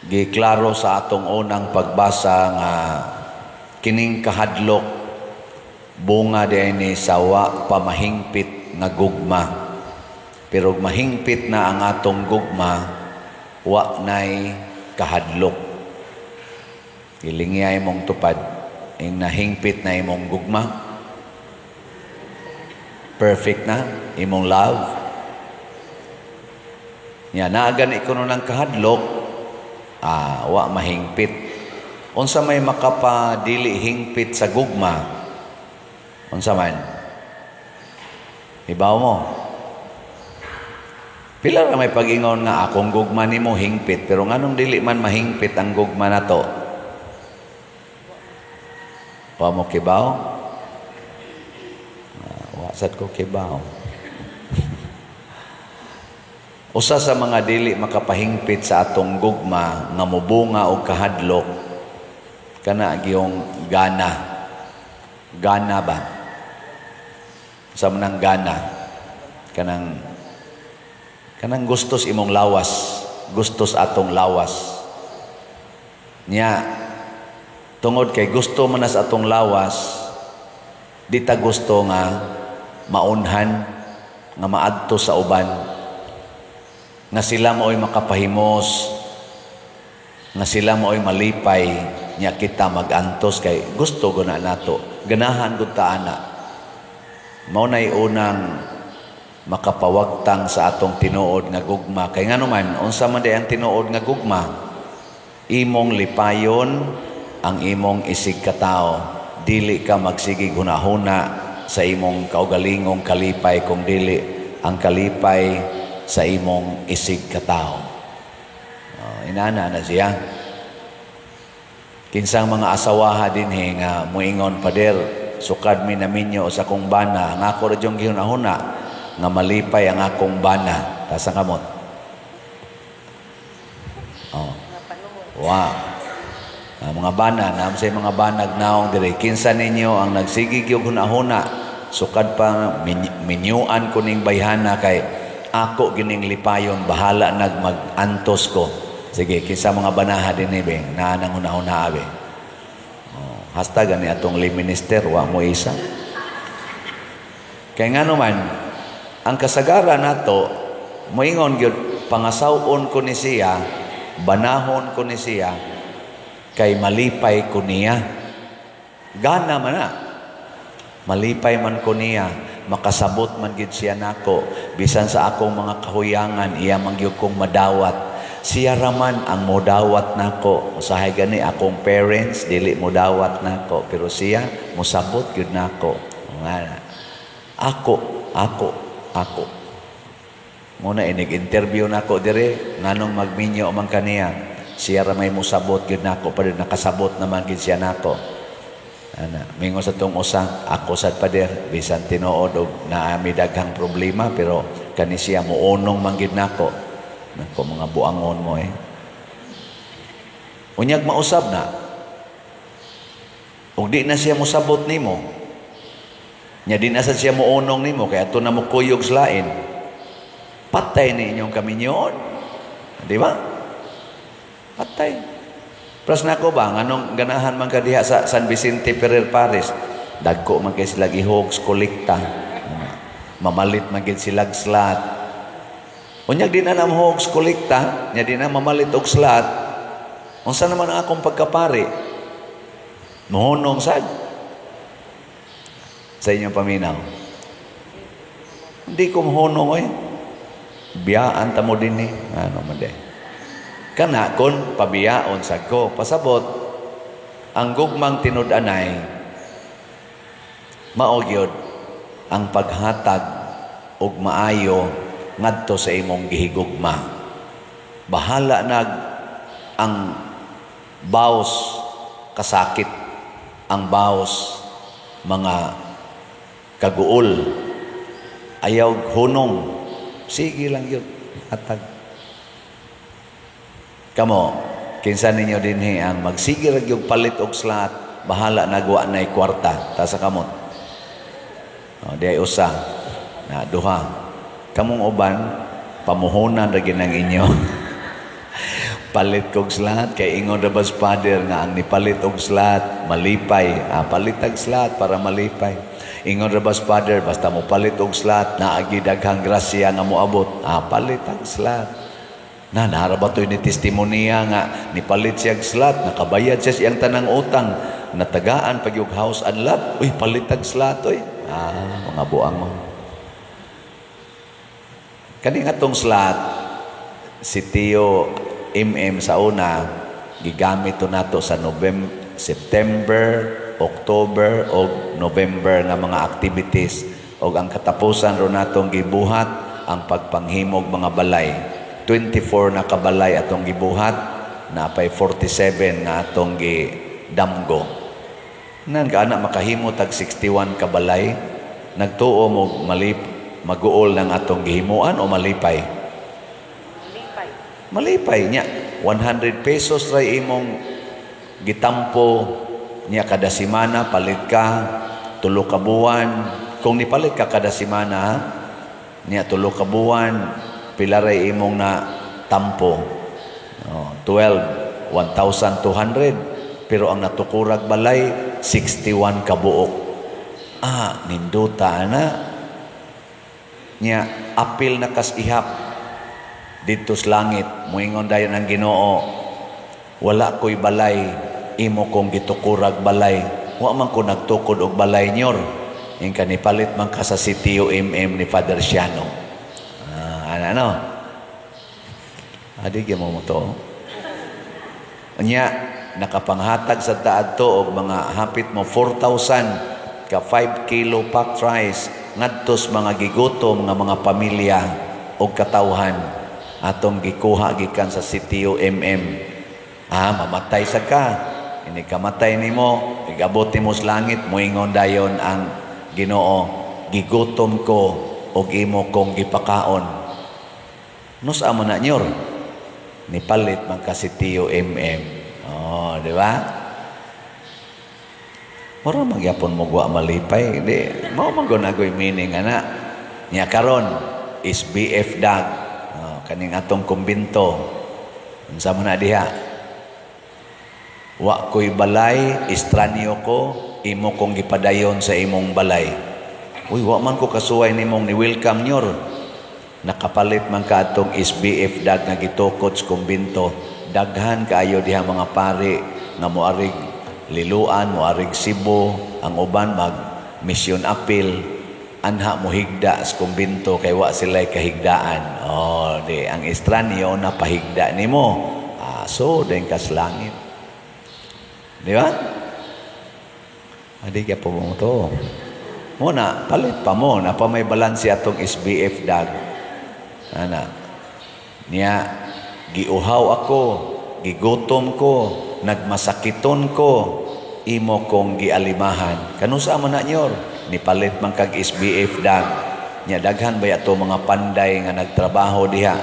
Giklaro sa atong unang pagbasa nga kining kahadlok bunga diay sa wa pa mahingpit nga gugma. Pero mahingpit na ang atong gugma, wa nay kahadlok. Gilingya imong tupad, ing nahingpit na imong gugma, perfect na imong love. Nya naa gani kuno ng kahadlok, wa mahingpit. Unsa may makapadili hingpit sa gugma? Unsa man? Ibaw mo. Pila ra may pag-ingon nga akong gugma nimo hingpit, pero nganong dili man mahingpit ang gugma nato? Wa mo kibaw? Wa sad ko kibaw. Usa sa mga dili makapahingpit sa atong gugma nga mobunga og kahadlok kana giyong gana. Gana ba? Sa manang gana, kanang gustos imong lawas, gustos atong lawas. Nya tungod kay gusto man na sa atong lawas, di ta gusto nga maunhan, nga maadto sa uban, nga sila mao'y makapahimos, nga sila mao'y malipay, nya kita magantos kay gusto guna nato, ganahan gud ta ana. Mao nay unang makapawagtang sa atong tinuod nga gugma. Kay ngano man, unsa man di ang tinuod nga gugma? Imong lipayon ang imong isig katao. Dili ka magsigig hunahuna sa imong kaugalingong kalipay, kung dili ang kalipay sa imong isig katao. Oh, inana na siya. Kinsang mga asawaha dinhi nga muingon, "Pader, sukad mi naminyo sa akong bana, ang ako ra gyud gihunahuna nga malipay ang akong bana." Taas ang kamot. Oh. Wa. Ang mga bana, naam say mga banag naong diri. Kinsa ninyo ang nagsigig yung hunahuna, sukad pa minyuan ko ning bayhana kay ako gining lipayon, bahala nag mag-antos ko. Sige, kinsa mga banaha dinhi be, naa nang hunahuna abe? Oh, hasta gani atong lay minister, wa mo isa. Kay ngano man, ang kasagaran nato, moingon gyud, pangasaw-on ko ni siya, banahon ko ni siya, kay malipay ko niya. Gana man na. Malipay man ko niya, makasabot man gid siya nako, bisan sa akong mga kahuyangan, iya man gyud kong madawat. Siya raman ang modawat nako. Usahay gani akong parents dili modawat nako, pero siya mosabot gyud nako. Nga ako, ako, ako. Muna inig interview nako dire, nganong magminyo man kaniya? Siya ra may mosabot gyud nako, pero nakasabot naman gyud siya nako. Ana, mingon sa tong usa, "Ako sad, pader, bisan tinuod og naami daghang problema, pero kani siya muunong man gyud nako." Nako, mga buangon mo eh. Unyag mausab na. Ug di na siya mosabot nimo. Nya di na sad siya muunong nimo kay ato na mo kuyog sa lain. Patay ni inyong kaminyoon. Di ba? Patay. Pras nako ba, nganong ganahan man ka diha sa San Vicente Ferrer Parish? Dagko man kay sila gihogs kolekta. Mamalit man gid sila slat. Unyag di na hogs kolekta, nya di na mamalit og slat. Unsa naman ang akong pagkapari? Muhunong sad. Sa inyong paminaw. Hindi ko muhunong oy. Biyaan ta mo din eh. Ano man di. Kana kon pabiyaon sad ko. Pasabot, ang gugmang tinud-anay mao gyud ang paghatag og maayo ngadto sa imong gihigugma. Bahala nag ang baos kasakit, ang baos mga kaguol, ayaw hunong, sige lang yun, hatag. Kamo, kinsa ninyo dinhi ang magsige ra gyud palit og slat, bahala nagwa nay kwarta? Ta sa kamot. Oh, di ay usa, na duha. Kamong uban, pamuhunan ra gyud ang inyo. Palit kog slot kay ingon ra bas Father nga ang nipalit og slot malipay. Ah, palit og slot para malipay. Ingon ra bas Father, basta mo palit og slot, naagi daghang grasya nga moabot. Ah, palit og slot. Na nara ba to'y ni testimonya nga nipalit siya og slot, nakabayad siya siyang tanang utang, natagaan pag yung house and lot. Uy, palit og slot oy. Ah, mga buang mo. Kani nga tong slot, si Tio MM sa una, gigamit to nato sa November, September, October o November nga mga activities, og ang katapusan ro natong gibuhat ang pagpanghimog mga balay. 24 na kabalay atong gibuhat, napay 47 nga atong gidamgo. Nan ka ana makahimo tag 61 ka balay, nagtuo mo malip maguol ng atong gihimuan o malipay? Lipay. Malipay niya. 100 pesos ray imong gitampo niya kada semana, palit ka 3 ka buwan. Kung nipalit ka kada semana niya 3 ka buwan, pila ray imong na tampo? Oh, 12, 1,200, pero ang natukurag balay 61 kabuok. Ah, ninduta na niya, apil na kas ihap didto sa langit. Muingon dayon ang Ginoo, "Wala ko'y balay, imo kong gitukurag balay. Wa man ko nagtukod og balay nyor." Ing kanipalit man ka sa sitio MM ni Father Siano. Ah, ano ano adi gyud mo mo to nya, nakapanghatag sa taadto og mga hapit mo 4,000 ka 5 kilo packed rice ngadto sa mga gigutom nga mga pamilya og katawhan, atong gikuha gikan sa sitio MM. Ah, mamatay sa ka. Ini kamatay nimo, igabot nimo sa langit, moingon dayon ang Ginoo, "Gigutom ko og imo kong gipakaon." Nusa mo na nyor? Nipalit man ka sitio MM. Oh, di ba? Mura magyapon mo gwa malipay. Di, mao man gud agoy meaning ana. Nya karon is BF dag. Oh, kaning atong kumbinto. Unsa man na diha? Wa ko'y balay, estranyo ko, imo kong gipadayon sa imong balay. Uy, wa man ko kasuway nimong ni welcome nyor. Nakapalit man ka atong SBF dag nga gitukod sa kumbinto. Daghan kaayo diha mga pari nga moarig Liloan, moarig Cebu, ang uban mag mission appeal, anha mohigda sa kumbinto kay wa sila'y kahigdaan. Oh, di ang estranyo na pahigda nimo. Ah, so den kas langit. Di ba? Adi kaya po mo to. Muna, palit pa mo. Na pa may balanse atong SBF dag. Ana. Niya, giuhaw ako, gigutom ko, nagmasakiton ko, imo kong gialimahan. Kanusa man na nyor? Nipalit man kag SBF dag. Nya daghan ba ato mga panday nga nagtrabaho diha?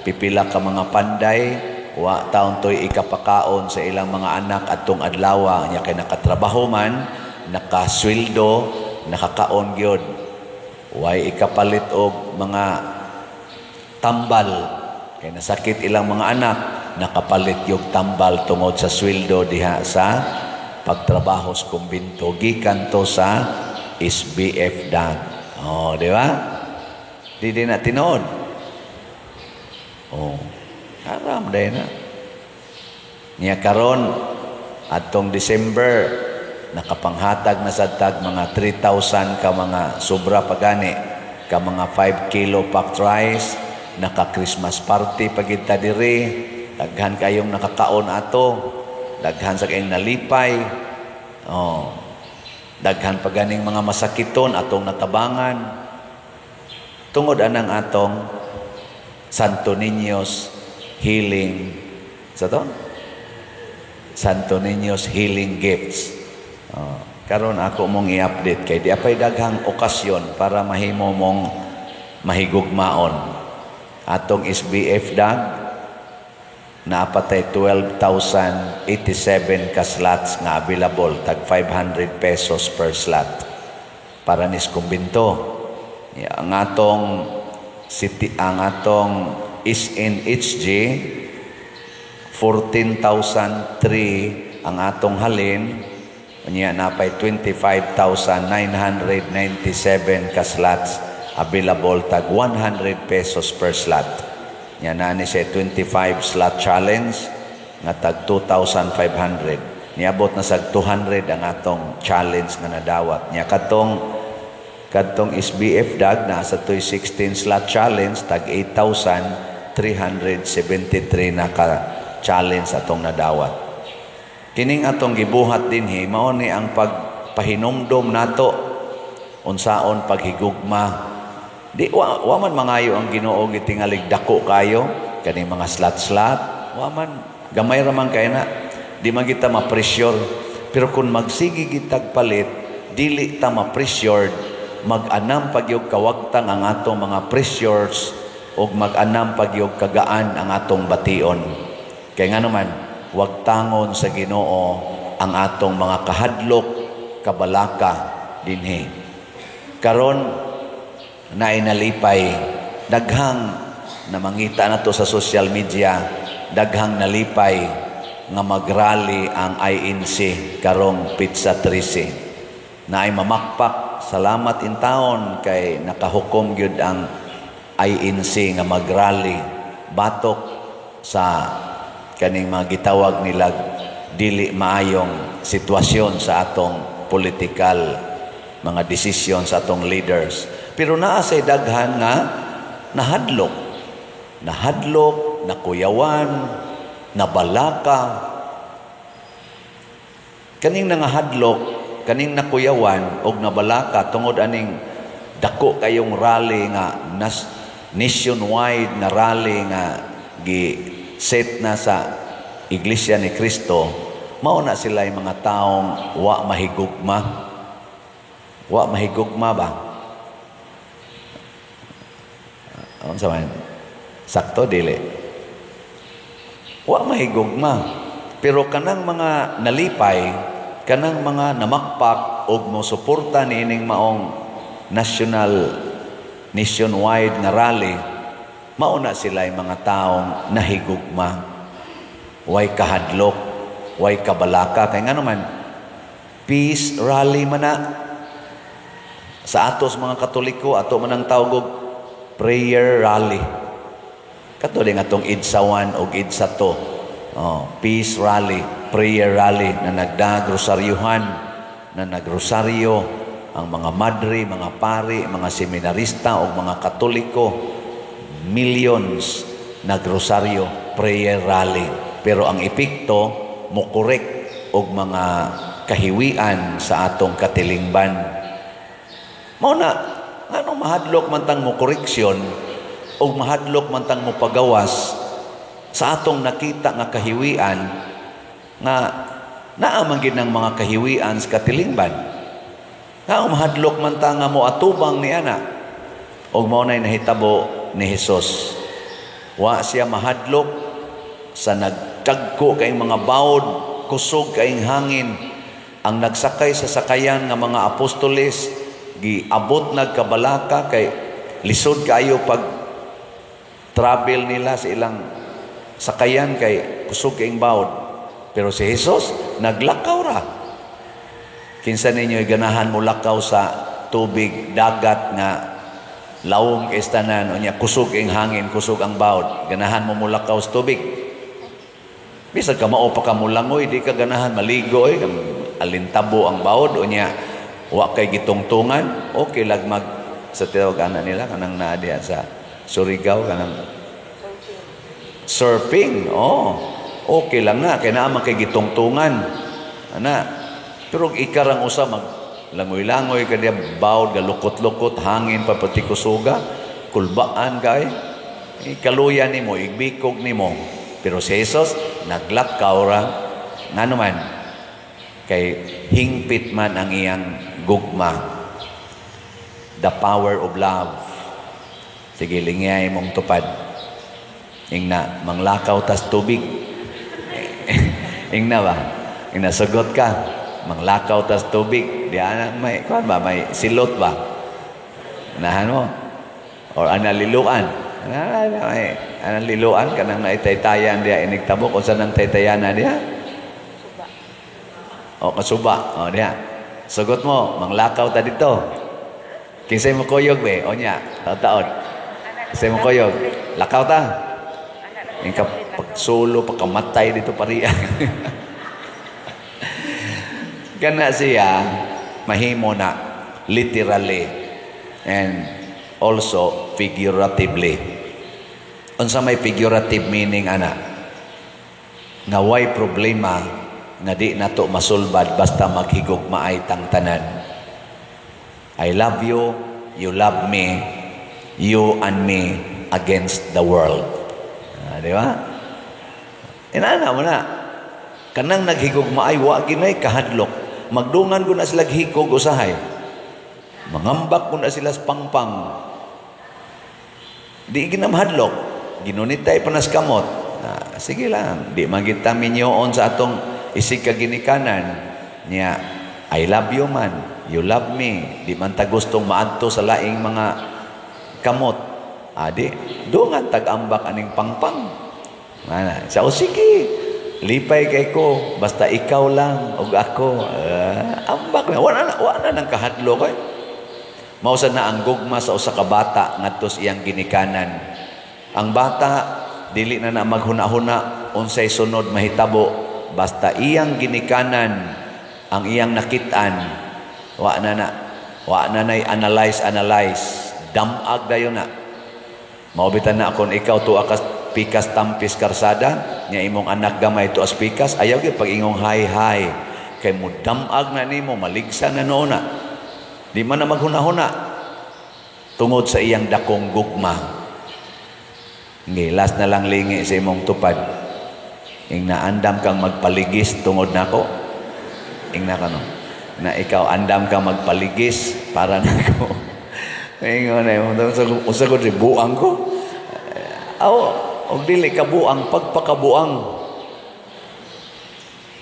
Pipila ka mga panday, wa taon to'y ikapakaon sa ilang mga anak atong adlaw, nya kay nakatrabaho man, nakasweldo, nakakaon gyud. Way ikapalit og mga tambal kay nasakit ilang mga anak, nakapalit yung tambal tungod sa sweldo diha sa pagtrabaho sa kumbinto gikan to sa SBF dag. Oh, di ba? Di din na tinuod. Oh, aram day na. Niya karon atong December, nakapanghatag na sad tag mga 3,000 ka mga sobra pagani ka mga 5 kilo packed rice, naka Christmas party pagid ta diri, daghan kayong nakakaon ato, daghan sa kayong nalipay. Oh, daghan pa ganing mga masakiton atong natabangan tungod anang atong Santo Niños Healing sa to, Santo Niños Healing Gifts. Oh, karon ako mong i-update kay di apay daghang okasyon para mahimo mong mahigugmaon. Atong SBF dag, naapatay 12,087 ka slots nga available, tag 500 pesos per slot para nis kumbinto. Ya, ang atong city, ang atong SNHG, 14,003 ang atong halin. Unya napay 25,997 ka slots available, tag 100 pesos per slot. Nya naa ni siya 25 slot challenge nga tag 2,500. Niabot na sag 200 ang atong challenge nga nadawat. Nya katong kadtong SBF dag na sa toy 16 slot challenge, tag 8,373 na ka challenge atong nadawat. Kining atong gibuhat dinhi, mao ni ang pagpahinumdom nato unsaon paghigugma. Di wa man mangayo ang Ginoo gitingalig dako kayo kaning mga slot-slot, wa man, gamay ra man kay na, di man kita ma-pressure. Pero kung magsige gitag palit, dili ta ma-pressured, mag-anam pagyog kawagtang ang atong mga pressures ug mag-anam pagyog kagaan ang atong bation. Kay ngano man, wagtangon sa Ginoo ang atong mga kahadlok, kabalaka dinhi. Karon naay nalipay, daghang namangita na to sa social media, daghang nalipay nga magrally ang INC karong petsa 13. Naay mamakpak, salamat in taon kay nakahukom gyud ang INC nga magrally batok sa kaning mga gitawag nila dili maayong sitwasyon sa atong political mga desisyon sa atong leaders. Pero naa say daghan nga nahadlok. Nahadlok, nakuyawan, nabalaka. Kaning nangahadlok, kaning nakuyawan og nabalaka tungod aning dako kayong rally nga nationwide nga rally nga gi set na sa Iglesia ni Cristo, mao na sila yung mga taong wa mahigugma. Wa mahigugma ba? Unsa man? Sakto dili. Wa mahigugma. Pero kanang mga nalipay, kanang mga namakpak og mosuporta niining maong national nationwide nga rally, mao na sila yung mga taong nahigugma. Way kahadlok, way kabalaka. Kay ngano man, peace rally man na. Sa atos mga Katoliko, ato man ang tawag og prayer rally. Kato din atong EDSA 1 o EDSA 2. Oh, peace rally, prayer rally na nagdagrosaryohan, na nagrosaryo ang mga madre, mga pari, mga seminarista o mga Katoliko. Millions nagrosaryo, prayer rally. Pero ang epekto, mokorek og mga kahiwian sa atong katilingban. Mao na, nganong mahadlok man tang mo koreksyon o mahadlok man tang mo pagawas sa atong nakita nga kahiwian, nga naa man gid ng mga kahiwian sa katilingban. Nga mahadlok man ta nga mo atubang ni ana. Og mao nay nahitabo ni Hesus. Wa siya mahadlok sa nagtagko kay mga bawod, kusog kay hangin. Ang nagsakay sa sakayan nga mga apostoles giabot nagkabalaka kay lisod kaayo pag travel nila sa ilang sakayan kay kusog kaayong bawod. Pero si Jesus naglakaw ra. Kinsa ninyo ganahan mo lakaw sa tubig dagat nga lawom kay tanan, unya kusog ang hangin, kusog ang bawod? Ganahan mo mulakaw sa tubig? Bisag ka mao pa ka mulangoy, di ka ganahan maligo oy, alintabo ang bawod, unya wa kay gitungtungan, okay lag mag sa tawag ana nila kanang naa diha sa Surigao, kanang surfing. Oh, okay lang na kay naa man kay gitungtungan ana. Pero ikarang usa mag langoy-langoy ka diya, bawod galukot-lukot, hangin pa pati kusuga, kulbaan kay kaluya nimo, igbikog nimo. Pero si Jesus naglakaw ra. Ngano man? Kay hingpit man ang iyang gugma. The power of love. Sige, lingay mong tupad. Ingna, manglakaw tas tubig. Ingna ba? Ingna, sugot ka. Manglakaw tas tubig. Di ana, may, kuan ba? May silot ba? Nahan mo? Or ana liluan? Ay, anang liloan kanang naitaytayan diya inig tabok, unsa nang taytayana diya? Suba. O kasuba. O diya. Sugot mo, manglakaw ta dito. Kinsay mo kuyog be? O nya, taon-taon. Kinsay mo kuyog? Lakaw ta. Yung ka pagsulo, pagkamatay dito pariya. Kana siya, mahimo na literally and also figuratively. Unsa may figurative meaning ana? Nga way problema nga di nato masulbad basta maghigugmaay tang tanan. I love you, you love me, you and me against the world. Ah, di ba? Inana mo na. Kanang naghigugmaay wa ginay kahadlok. Magdungan ko na sila hikog usahay. Mangambak ko na sila sa pangpang. Di ginamhadlok. Ginunitay pa nas kamot. Ah, sige lang. Di man kita minyoon sa atong isig kaginikanan. Niya, I love you man. You love me. Di man ta gustong maadto sa laing mga kamot. Adi, dungan tag-ambak aning pangpang. Mana? Sa o sige. Lipay kay ko, basta ikaw lang ug ako. Ambak na wala na nang kahadlok eh. Mao sad na ang gugma sa usa ka bata ngadto sa iyang ginikanan. Ang bata dili na na maghuna-huna unsay sunod mahitabo, basta iyang ginikanan ang iyang nakit-an, wa na nay analyze analyze, damag dayon na. Mao bitan na kon ikaw tuwa ka pikas tampis karsada nya imong anak gamay tuas pikas, ayaw gyud pag ingong "Hi, hi," kay mudamag na nimo, maligsa na noona. Di man na maghuna-huna tungod sa iyang dakong gugma. Ngi last na lang, lingi sa imong tupad. Ing naandam kang magpaligis tungod nako. Ing na kano na ikaw andam kang magpaligis para nako. Ingon na imong usa ko di buang ko. Aw, og dili ka buang, pagpakabuang.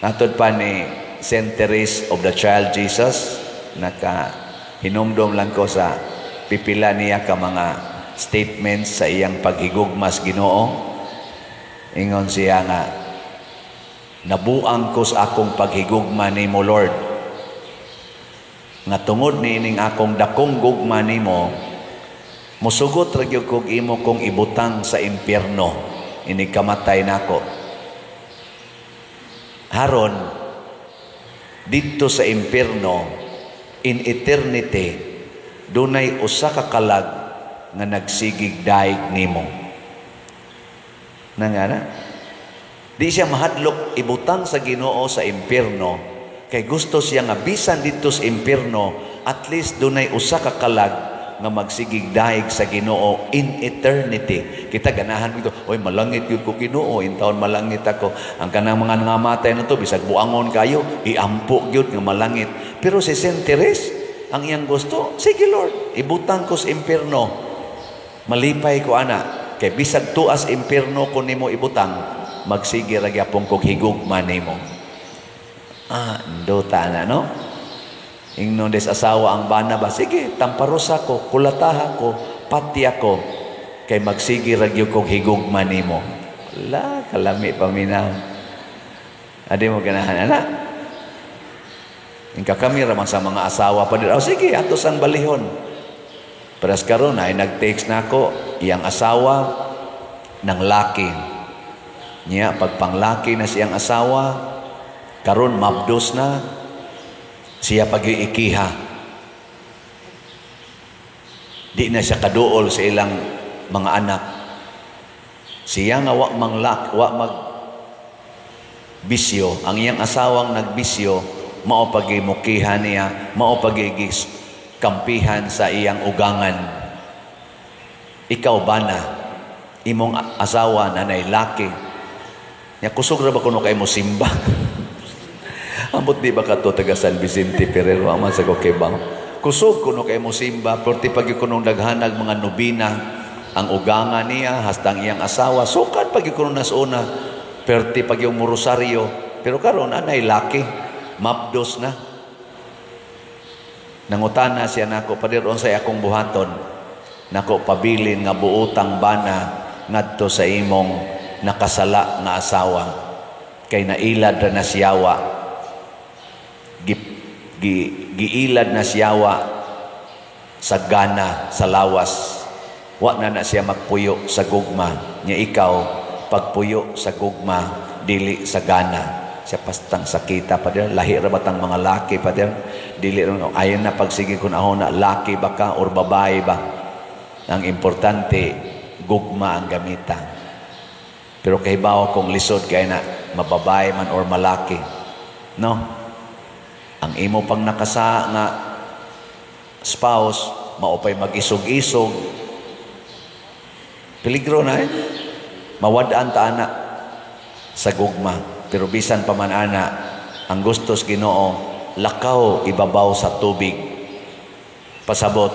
Natod pa ni Saint Therese of the Child Jesus, naka hinumdom lang ko sa pipila niya ka mga statements sa iyang paghigugmas Ginoo. Ingon siya nga, "Nabuang ko sa akong paghigugma nimo, Lord, nga tungod niining akong dakong gugma nimo, musugot ra gyud kog imo kong ibutang sa impyerno inig kamatay nako. Haron didto sa impyerno, in eternity, dunay usa ka kalag nga nagsigig daig nimo." Na nga na di siya mahadlok ibutang sa Ginoo sa impyerno kay gusto siya nga bisan didto sa impyerno, at least dunay usa ka kalag nga magsigig daig sa Ginoo in eternity. Kita ganahan dito, "Oy, malangit gyud ko, Ginoo, intawon malangit ako." Ang kanang mga nangamatay na to, bisag buangon kayo, iampo gyud nga malangit. Pero si Saint Therese, ang iyang gusto, "Sige Lord, ibutang ko sa impyerno. Malipay ko ana, kay bisag tuas impyerno ko nimo ibutang, magsige ra gyapon kog higugma nimo." Ah, ndota na, no? Ingnon des asawa ang bana ba, "Sige, tamparosa ko, kulataha ko, pati ako, kay magsige ra gyud kog higugma nimo." La, kalami paminaw. Adi mo ganahan, ana? Ingka kami raman sa mga asawa pa din, "Oh, sige, ato sang balihon." Paras karon ay nag-text na ako, iyang asawa ng laki. Niya, pagpanglaki na siyang asawa, karon mabdos na, siya pag-iikiha. Di na siya kaduol sa ilang mga anak. Siya nga wa manglak, wa mag bisyo, ang iyang asawang nagbisyo, mao pagimukihan niya, mao pagigis kampihan sa iyang ugangan. Ikaw ba na imong asawa na nay laki? Nya kusog ra ba kuno kay mo simba? Ambot di ba kato taga San Vicente Ferrer man sa Kokebang. Kusog kuno kay mo simba, perti pag kunong daghanag mga nobina ang ugangan niya hastang iyang asawa sukad pag kuno nas una, perti pag yung rosaryo, pero karon anay laki, mapdos na. Nangutana siya nako, "Pader, unsay akong buhaton?" Nako pabilin nga buotang bana ngadto sa imong nakasala nga asawa kay nailad ra na siyawa, giilad na siyawa sa gana sa lawas. Wa na na siya magpuyo sa gugma nya. Ikaw pagpuyo sa gugma, dili sa gana siya. Pastang sakita pa din, lahi ra batang mga laki pa din. Dili ra, ayon na pagsige kun ako na laki ba ka or babae ba, ang importante gugma ang gamita. Pero kahibaw kung lisod kay na mababae man or malaki, no, ang imo pang nakasa nga spouse maupay mag-isog-isog, peligro na eh. Mawad-an ta ana sa gugma. Pero bisan pa man ana, ang gustos Ginoo, lakaw ibabaw sa tubig. Pasabot,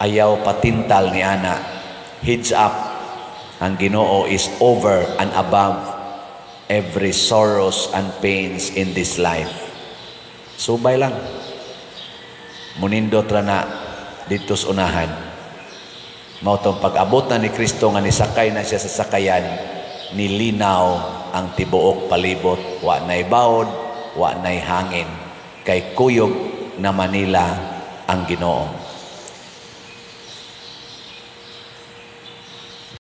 ayaw patintal ni ana. Heads up, ang Ginoo is over and above every sorrows and pains in this life. Subay lang. Munindot ra na dito sa unahan. Mao tong pag-abot na ni Kristo nga nisakay na siya sa sakayan, nilinaw ang tibuok palibot. Wa na'y bawod, wa na'y hangin. Kay kuyog na Manila ang Ginoo.